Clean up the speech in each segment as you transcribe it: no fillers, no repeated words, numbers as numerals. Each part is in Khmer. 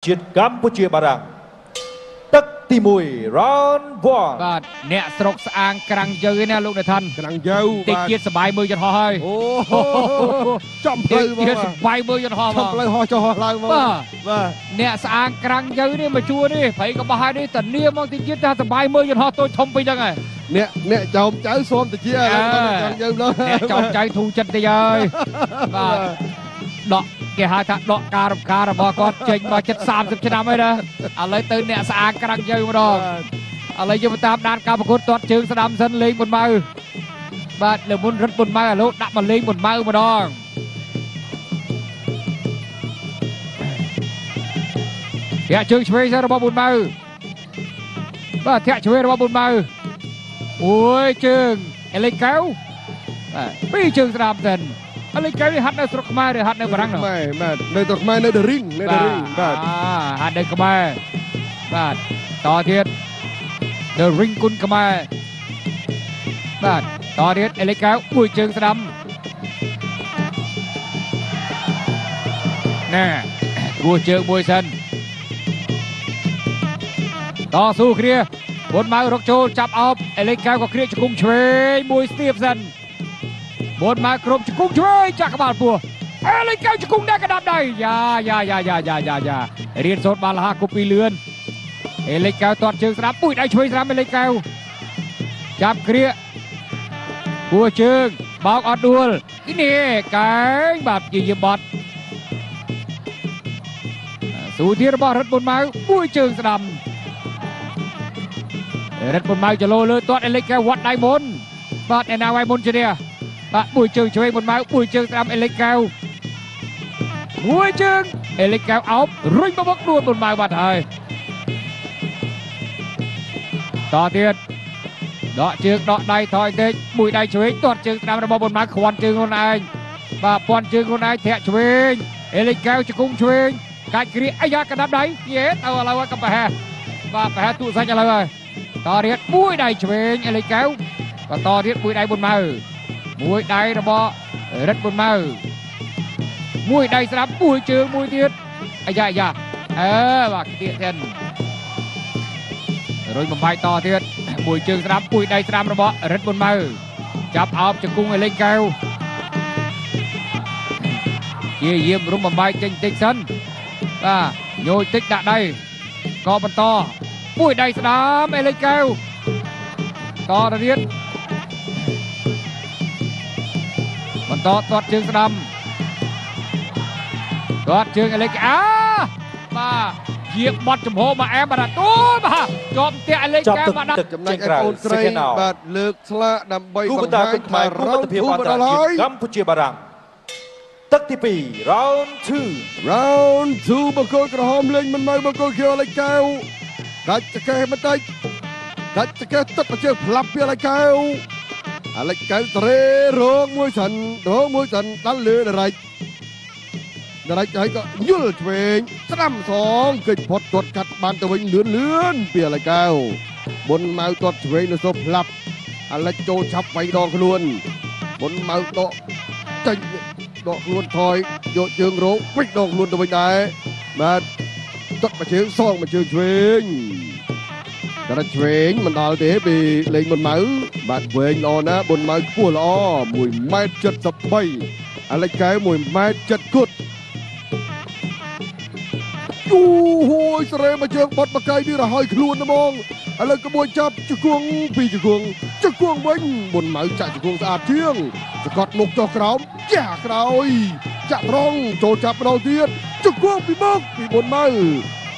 ជាតិកម្ពុជាបារាំង ទឹកទី1 round 1។ បាទ អ្នកស្រុកស្អាងក្រាំងយើណាលោកអ្នកឋាន ក្រាំងយើ តិចទៀតសបាយមើលយន្តហោះហើយ អូ ចំផ្លូវមកទៀត សបាយមើលយន្តហោះមក ចំផ្លូវហោះចុះហោះឡើងមក បាទ បាទ អ្នកស្អាងក្រាំងយើនេះមកជួនេះ ព្រៃក៏បោះហើយនេះ តានាមកតិចទៀតថាសបាយមើលយន្តហោះតូចធំពេកហ្នឹងហើយ អ្នកចោមចៅស៊ុំតិច ឥឡូវក្រាំងយើម្ដង អ្នកចោមចៅធូរចិត្តតិចហើយ បាទ ដកគេហៅថាដកការរំខានរបស់គាត់ចេញមកចិត្ត30ឆ្នាំហើយណា ឥឡូវទៅអ្នកស្អាងក្រាំងយើម្ដង ឥឡូវយើងតាមដានការប្រកួត ទាត់ជើងស្ដាំសិនលេងបុនម៉ៅ បាទ លើមុនរត់បុនម៉ៅ ឥឡូវដាក់មកលេងបុនម៉ៅម្ដង ធាក់ជើងឆ្វេងរបស់បុនម៉ៅ បាទ ធាក់ឆ្វេងរបស់បុនម៉ៅ អូយ ជើងអេលិកៅ បាទ ពីរជើងស្ដាំសិន អលិកៅនេះហាត់នៅស្រុកខ្មែរឬហាត់នៅបារាំងនោះ? ខ្មែរ បាទ នៅស្រុកខ្មែរ នៅ The Ring នៅ The Ring បាទ ហាត់នៅខ្មែរ បាទ តទៀត The Ring គុណខ្មែរ បាទ តទៀតអេលិកៅ មួយជើងស្ដាំណែ គោះជើងមួយសិន តស៊ូគ្នា បុនម៉ៅរកចូលចាប់អោប អេលិកៅក៏គ្រាជង្គង់ឆ្វេងមួយស្ទាបសិន បុនម៉ៅគ្រប់ជង្គង់ឆ្វេងចាក់ក្បាលពោះ អេលិកៅជង្គង់ដែរ កដាប់ដៃ យ៉ាយ៉ាយ៉ាយ៉ាយ៉ាយ៉ាយ៉ា រៀនសូត្របានលះគប់ពីលឿន អេលិកៅទាត់ជើងស្ដាំ ពុយដៃឆ្វេងស្ដាំ អេលិកៅចាប់គ្រាគោះជើងបោកអត់ដួលនេះកែង បាទ ជាយាមបត់ស៊ូទៀតរបស់រិទ្ធបុនម៉ៅ មួយជើងស្ដាំ រិទ្ធបុនម៉ៅចលោលើទាត់ អេលិកៅវត្តដៃមុន បាទ អ្នកណាវាយមុនជានេះ? បាទ មួយជើងឆ្វេងមុនម៉ៅ មួយជើងស្ដាំអេលិកៅ មួយជើងអេលិកៅអោបរុញបបុកដួលមុនម៉ៅបាត់ហើយ តទៀតដកជើងដកដៃថយតិច មួយដៃឆ្វេងទាត់ជើងស្ដាំរបស់បុនម៉ៅ ខ្វាន់ជើងខ្លួនឯង បាទ ពាន់ជើងខ្លួនឯង ធាក់ឆ្វេង អេលិកៅជង្គង់ឆ្វេងកាច់គ្រា អាយ៉ាកដាប់ដៃ យេទៅឥឡូវហើយកុំប្រហែ បាទ ប្រហែទូសាច់ឥឡូវហើយ តទៀតមួយដៃឆ្វេងអេលិកៅ បន្តទៀតមួយដៃបុនម៉ៅ មួយដៃរបស់រិទ្ធបុនម៉ៅ មួយដៃស្ដាប់ មួយជើងមួយទៀត អាយ៉ាអាយ៉ា អើ បាទ គៀកទៀតរុញបំបាយ តទៀតមួយជើងស្ដាំ មួយដៃស្ដាំរបស់រិទ្ធបុនម៉ៅ ចាប់អោបជង្គង់ឲ្យលេងកែវ ជាយាមរុំបំបាយចេញតិចសិន បាទ ញយតិចដាក់ដៃក៏បន្ត មួយដៃស្ដាំអេលេកែវ តទៅទៀតបន្តទាត់ជើងស្ដាំ ទាត់ជើងអេលេក អាបាទ ជាបត់ចំហមកអែម បាទ ទូ បាទ ជាប់ផ្ទះអេលេកែវ បាទ ចំណែកឯកូនស្រី បាទ លើកស្លាកដើម្បីបង្ហាញថារោភាពអន្តរជាតិកម្ពុជាបារាំង ទឹកទី2 round 2 round 2 បង្គោលក្រហមលេងមិនម៉ៅ បង្គោលខៀវអលេកែវ កាច់ចកេះបន្តិច កាច់ចកេះទឹកជើងផ្លាប់ពីអលេកែវ អាលិចកៅត្រេរងមួយសិន រងមួយសិន ដល់លើដរិចដរិចហើយក៏យល់ឆ្វេងស្ដាំសង កិច្ចផុតទាត់កាត់បានទៅវិញលឿនលឿនពីអាលិចកៅ បុនម៉ៅទាត់ឆ្វេងនៅសូផ្លាប់ អាលិចចូលឆាប់វាយដងខ្លួន បុនម៉ៅដកចេញដកខ្លួនថយ យកជើងរងវិចដងខ្លួនទៅវិញដែរ បាទ ទឹកមួយជើងសងមួយជើងឆ្វេង តែឆ្វេងមិនដល់ទេពីលេងបុនម៉ៅ បាទ វែងល្អណាស់បុនម៉ៅ ខ្ពស់ល្អ1ម៉ែត្រ73 អាលិចកែ1ម៉ែត្រ7គត់ អូហូយ ស្រេមកជើងបត់បកាយនេះរហើយខ្លួនហ្មង ឥឡូវក្បួនចាប់ជង្គង់ពីជង្គង់ ជង្គង់វិញ បុនម៉ៅចាក់ជង្គង់ស្អាតជាង សកត់មុខចុះក្រោម ចាក់ក្រោយ ចាក់ត្រង់ចូលចាប់ម្ដងទៀត ជង្គង់ពីមុខពីបុនម៉ៅ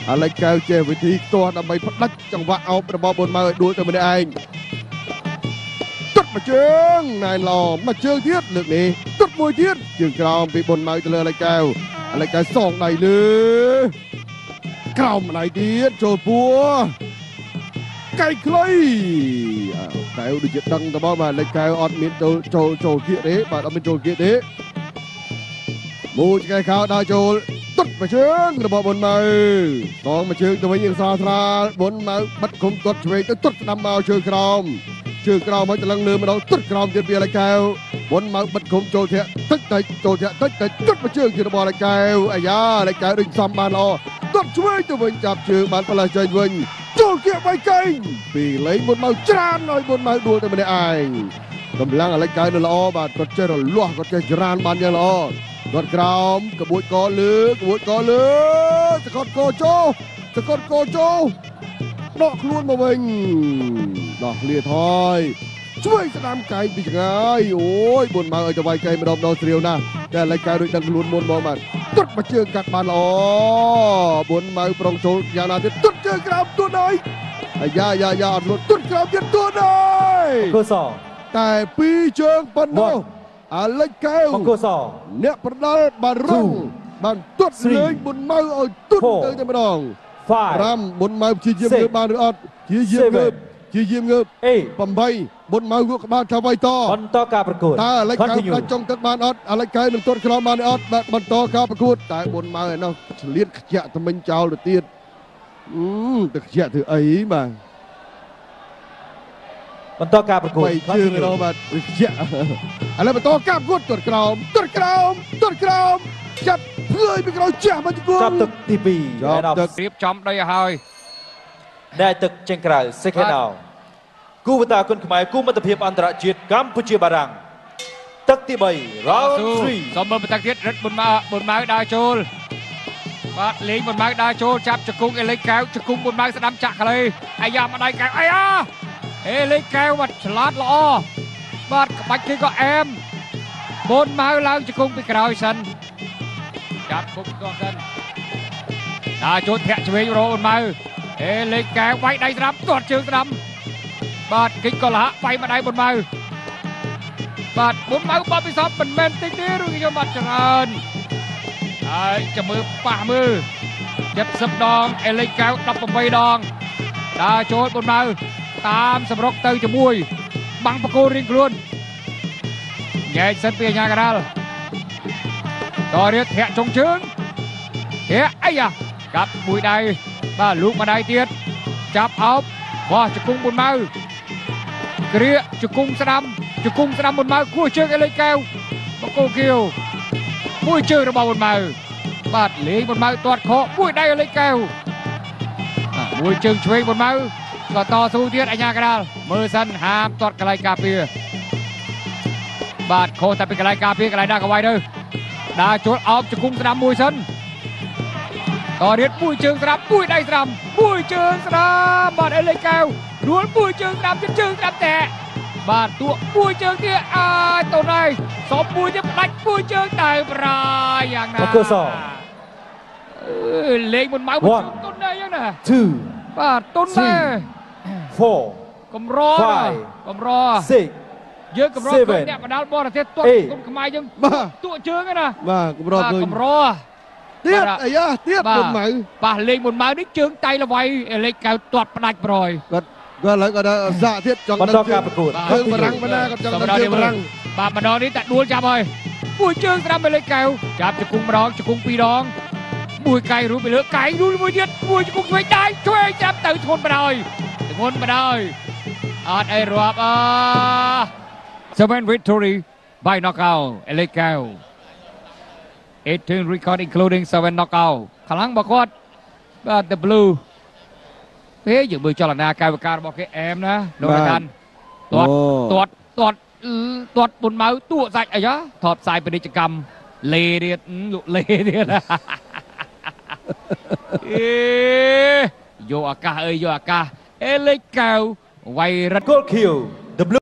អាលិចកែវចេះវិធីខ្ទាស់ដើម្បីផ្ដាច់ចង្វាក់អោបរបស់បុនម៉ៅឲ្យដួលទៅម្នាក់ឯង ទុតមួយជើងណែនល្អ មួយជើងទៀតលើកនេះ ទុតមួយទៀតជើងក្រោមពីបុនម៉ៅទៅលើអាលិចកែវ អាលិចកែវសងដៃលើក្រោមម្ដៃទៀតចូលពោះកែខ្លី កែវដូចជាដឹងតបង បាទ លេខកែវអត់មានចូលចូលចូលគៀកទេ បាទ អត់មានចូលគៀកទេ មួយឆ្កែខោដើរចូល ទុតមួយជើងរបស់បុនម៉ៅ សងមួយជើងទៅវិញ ស្រាលស្រាល បុនម៉ៅបិទគុំ ទាត់ឆ្វេងទៅ ទុតស្ដាំមក ជើងក្រោម ជើងក្រោមឲ្យតលឹងលើម្ដង ទុតក្រោមទៀតពីលេខកែវ បុនម៉ៅបិទគុំចូលធាក់តិចតិច ចូលធាក់តិចតិច ទុតមួយជើងជារបស់លេខកែវ អាយ៉ាលេខកែវដូចសំបានល្អ ទាត់ ឆ្វេងទៅវិញចាប់ជើងបានផ្លាស់ចេញវិញចូលគៀកបៃកែងពីលេងប៊ុនម៉ៅច្រានឲ្យប៊ុនម៉ៅដួលតែម្នាក់ឯងកម្លាំងអាលិចកែវនៅល្អបាទគាត់ចេះរលាស់គាត់ចេះច្រានបានយ៉ាងល្អគាត់ក្រោមកបួចកលើកបួចកលើសកត់កចូលសកត់កចូលដកខ្លួនមកវិញដោះឃ្លាថយជួយស្ដាំកែងពីឆ្ងាយអូយប៊ុនម៉ៅឲ្យទៅវាយកែងម្ដងម្ដងស្រាវណាស់តែអាលិចកែវដូចដឹងខ្លួនមុនមកបាទទុតមកជើងកាត់បានល្អប៊ុនម៉ៅប្រុងចូលយ៉ាងណាទៀតទុតជើងក្រោមទួនហើយអាយ៉ាយ៉ាយ៉ាអត់លត់ទុតក្រោមទៀតទួនហើយគូសតែពីរជើងប៉ុណ្ណោះអាលិចកែវអ្នកប្រដាល់បារុងបានទុតលេងប៊ុនម៉ៅឲ្យទុតទៅតែម្ដង5ប៊ុនម៉ៅព្យាយាមងើបបានឬអត់ព្យាយាមងើបព្យាយាមងើប8ប៊ុនម៉ៅងក់ក្បាលថាໄວតបន្តការប្រកួតតើអាលិចកែវដាច់ចុងទឹកបានអត់អាលិចកែវនឹងទាត់ក្រោមបានអត់បាទបន្តការប្រកួតតែប៊ុនម៉ៅឯនោះឆ្លៀតខ្ជាក់ថ្មិញចោលទៅទៀតទៅខ្ជាក់ធ្វើអីបាទបន្តការប្រកួតជើងឯនោះបាទខ្ជាក់ឥឡូវបន្តការប្រកួតទាត់ក្រោមទាត់ក្រោមទាត់ក្រោមចាប់ធ្វើឲ្យពីក្រោយចាស់មកជង្គង់ចាប់ទឹកទី2ចាប់ទឹករៀបចំដីឲ្យហើយដែលទឹកចេញក្រៅ second out គូវតាគុណខ្មែរគូមិត្តភាពអន្តរជាតិកម្ពុជាបារាំងទឹកទី3 round 3សូមមើលបន្តទៀតរិទ្ធប៊ុនម៉ៅប៊ុនម៉ៅដើរចូលបាទលេងប៊ុនម៉ៅដើរចូលចាប់ជង្គង់អេលិចកែវជង្គង់ប៊ុនម៉ៅស្ដាំចាក់ខ្លីអាយ៉ាម្ដាយកែវអាយ៉ាអេលិចកែវបាទឆ្លាតល្អបាទក្បាច់គេក៏អែមប៊ុនម៉ៅឡើងជង្គង់ពីក្រោយសិនចាប់គុកទាស់សិនដើរចូលធាក់ឆ្វេងរោប៊ុនម៉ៅអេលិចកែវវាយដៃស្ដាំទាត់ជើងស្ដាំបាទគិចកលហៈវាយម្ដាយប៊ុនម៉ៅបាទប៊ុនម៉ៅបបពិសោធន៍មិនមែនតិចទេឬខ្ញុំបាទច្រើនហើយចាំមើលប៉ះមើល70ដងអេលិចកែវ18ដងដើរចូលប៊ុនម៉ៅតាមសម្រុកទៅជាមួយបាំងបកគោរៀងខ្លួនញែកសិនពីអាញាកដាលតរៀតធាក់ចុងជើងធាក់អីយ៉ាកាប់មួយដៃបាទលូកម្ដាយទៀតចាប់អោបបោះជង្គង់ប៊ុនម៉ៅគ្រាជង្គង់ស្ដាំជង្គង់ស្ដាំប៊ុនម៉ៅគោះជើងអេលិចកែវបកគោគៀវមួយជើងរបស់ប៊ុនម៉ៅបាទលេងប៊ុនម៉ៅទាត់ខកមួយដៃអេលិចកែវមួយជើងឆ្វេងប៊ុនម៉ៅក៏តស៊ូទៀតអាញាកដាលមើលសិនហាមទាត់កន្លែងការពារបាទខុសតែពីកន្លែងការពារកន្លែងណាក៏វាយទៅដើរចូលអោបជង្គង់ស្ដាំមួយសិនតរៀតមួយជើងស្ដាំមួយដៃស្ដាំមួយជើងស្ដាំបាទអេលិចកែវរួលមួយជើងស្ដាំទៀតជើងស្ដាំតែបាទតួមួយជើងទៀតអាយតូនឯងសមមួយទៀតផ្ដាច់មួយជើងតែប្រាយ៉ាងណាលេងមុនម៉ៅតុនដែរយ៉ាងណាបាទតុនដែរ4កម្រកម្រយើងកម្រឃើញអ្នកបដាល់បរទេសទាត់គុំខ្មែរយើងតួជើងណាបាទកម្រឃើញកម្រទៀតអាយ៉ាទៀតប៊ុនម៉ៅប៉ះលេងប៊ុនម៉ៅនេះជើងតៃល្វៃលេខកៅទាត់ផ្ដាច់ប្រយគាត់គាត់ឥឡូវគាត់សាកទៀតចង់បន្តការប្រកួតជើងបារាំងបណ្ណាគាត់ចង់ដល់ជើងបារាំងបាទម្ដងនេះតែដួលចាប់ហើយមួយជើងស្ដាំលេខកៅចាប់ជង្គង់ម្ដងជង្គង់ពីរដងមួយកែងរួចពីលើកែងរួចមួយទៀតមួយជង្គង់ឆ្វេងដៃឆ្វេងចាប់ទៅធ្ងន់បណ្ដោយធ្ងន់បណ្ដោយអត់អីរាប់អ7 victory by knockout លេខកៅ18 record including 7 knockout ខ្លាំងរបស់គាត់បាទ the blue ពេលយើងមើលចលនាកាយវិការរបស់គេអែមណាលោកអាចារ្យទាត់ទាត់ទាត់ទាត់ប៊ុនម៉ៅតួសាច់អីយ៉ាថតផ្សាយពាណិជ្ជកម្មលេទៀតលក់លេទៀតអេយកឱកាសអើយយកឱកាសអេលេខកៅវៃរិត Gold Q the blue